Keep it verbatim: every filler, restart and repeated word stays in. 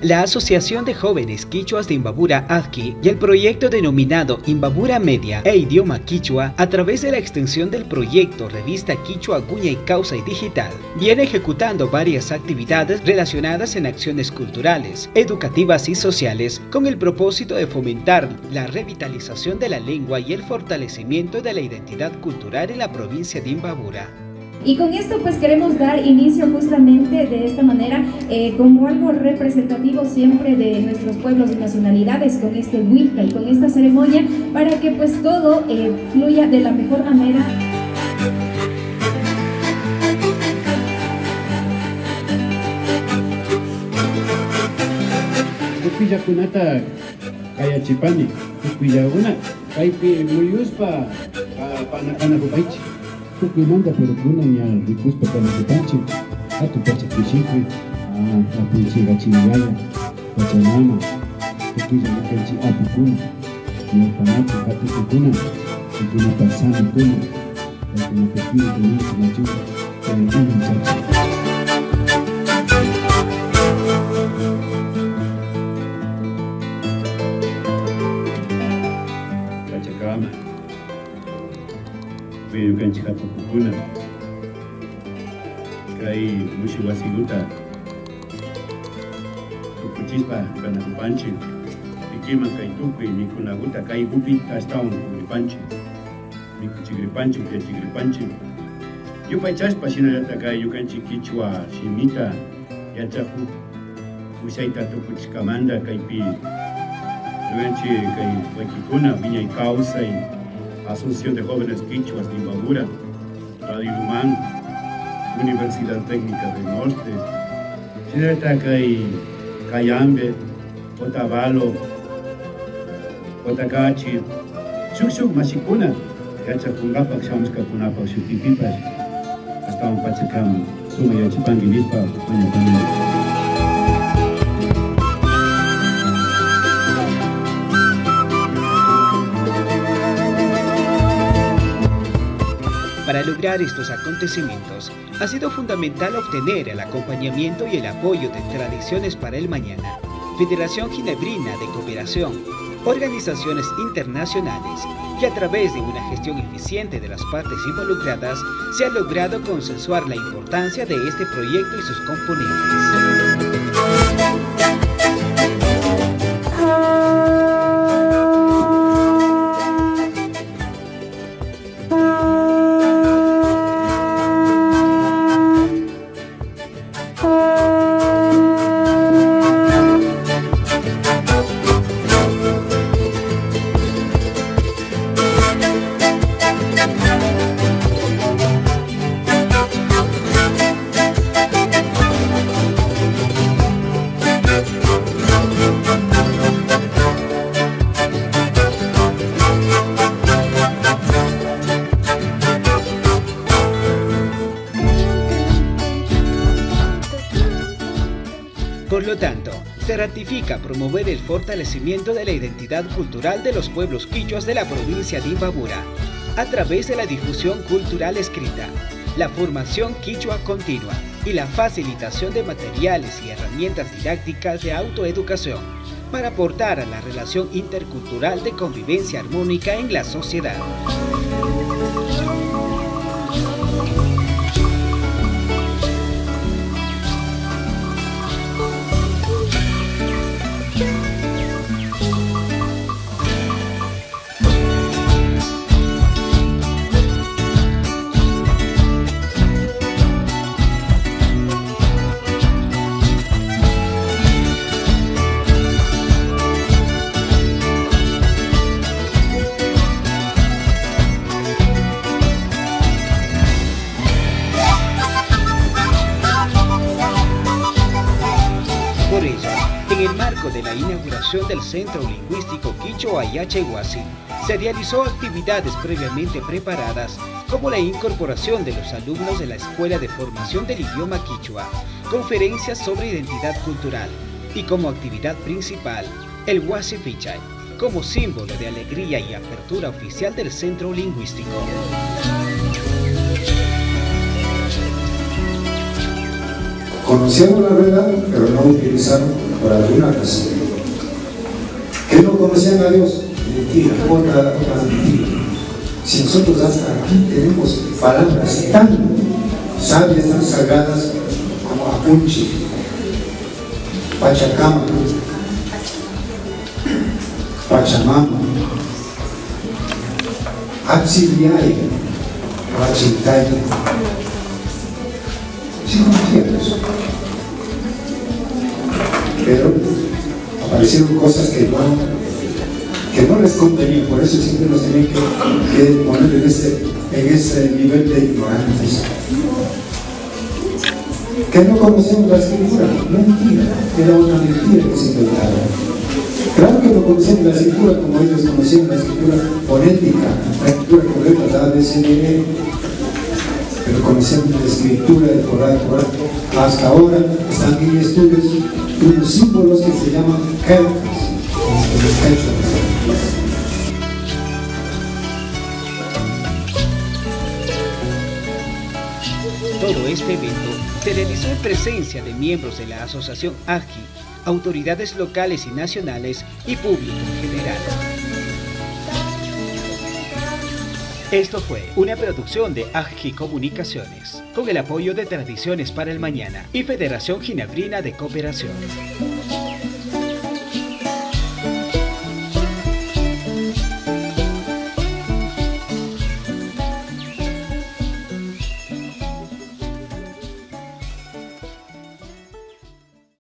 La Asociación de Jóvenes Quichuas de Imbabura, ADQUI, y el proyecto denominado Imbabura Media e Idioma Quichua, a través de la extensión del proyecto Revista Quichua Guñay Kawsay Digital, viene ejecutando varias actividades relacionadas en acciones culturales, educativas y sociales, con el propósito de fomentar la revitalización de la lengua y el fortalecimiento de la identidad cultural en la provincia de Imbabura. Y con esto, pues, queremos dar inicio justamente de esta manera, eh, como algo representativo siempre de nuestros pueblos y nacionalidades, con este Wilca y con esta ceremonia, para que, pues, todo, eh, fluya de la mejor manera. Tukuyllakunata kayachipani, tukuyllakuna kaypi muyuspa, ah, pana-, panakupaychik. Tukuymanta, pero kunan ña rikuspa kanakupanchik, hatun pacha pishikpi, ah, apunchik Achiri Yaya, Pachamama, tukuylla ñukanchik apukuna, ñawpanapi hatukkuna, paykunapak samikuna, paykunapak espíritu ninchik nachu, eh, umanchachik. Pachakama. Ñukanchik hatukkuna, kay mushi wasikuta tukuchispa kanakupanchik, kikinman kay tukuy mikunakuta kaykupi ashtawan puripanchik, mikuchikripanchik, upyachikripanchik. Yupaychashpa, shinallata kay ñukanchik kichwa shimita yachakuk ushayta tukuchishkamanta kaypi ñukanchik kay wawakuna, Wiñay Kawsay, Asociación de Jóvenes Quichuas de Imbabura, Radio Lumán, Universidad Técnica del Norte, shinallata kay Cayambe, Otavalo, Cotacachi, shuk shuk mashikuna yachakunkapak shamushkakunapak shutipipash ashtawan pachakama sumak yachapanki nishpa mañapanki. Para lograr estos acontecimientos, ha sido fundamental obtener el acompañamiento y el apoyo de Tradiciones para el Mañana, Federación Ginebrina de Cooperación, organizaciones internacionales, y a través de una gestión eficiente de las partes involucradas, se ha logrado consensuar la importancia de este proyecto y sus componentes. Por lo tanto, se ratifica promover el fortalecimiento de la identidad cultural de los pueblos quichuas de la provincia de Imbabura, a través de la difusión cultural escrita, la formación quichua continua y la facilitación de materiales y herramientas didácticas de autoeducación, para aportar a la relación intercultural de convivencia armónica en la sociedad. Por ello, en el marco de la inauguración del Centro Lingüístico Quichua Yachayhuasi, se realizó actividades previamente preparadas, como la incorporación de los alumnos de la Escuela de Formación del Idioma Quichua, conferencias sobre identidad cultural y, como actividad principal, el Huasi Pichay, como símbolo de alegría y apertura oficial del centro lingüístico. Conocían la verdad, pero no utilizaron por alguna razón. ¿Que no conocían a Dios? Mentira, otra, otra mentira. Si nosotros hasta aquí tenemos palabras tan sabias, tan sagradas como Apunchi, Pachakama, Pachamama, Atsiliay, Wachintay. Sí conocían eso. Pero aparecieron cosas que no, que no les convenían, por eso siempre nos tenían que, que poner en ese, en ese nivel de ignorantes. Que no conocemos la escritura, mentira, era una mentira que se inventaron. Claro que no conocemos la escritura como ellos conocían la escritura fonética, la escritura correcta, la A B C D E, pero conocemos la escritura de Corán, Corán. Hasta ahora están en estudios unos símbolos que se llaman jergas, los jergas. Todo este evento se realizó en presencia de miembros de la Asociación AJI, autoridades locales y nacionales y público en general. Esto fue una producción de AJI Comunicaciones, con el apoyo de Tradiciones para el Mañana y Federación Ginebrina de Cooperación.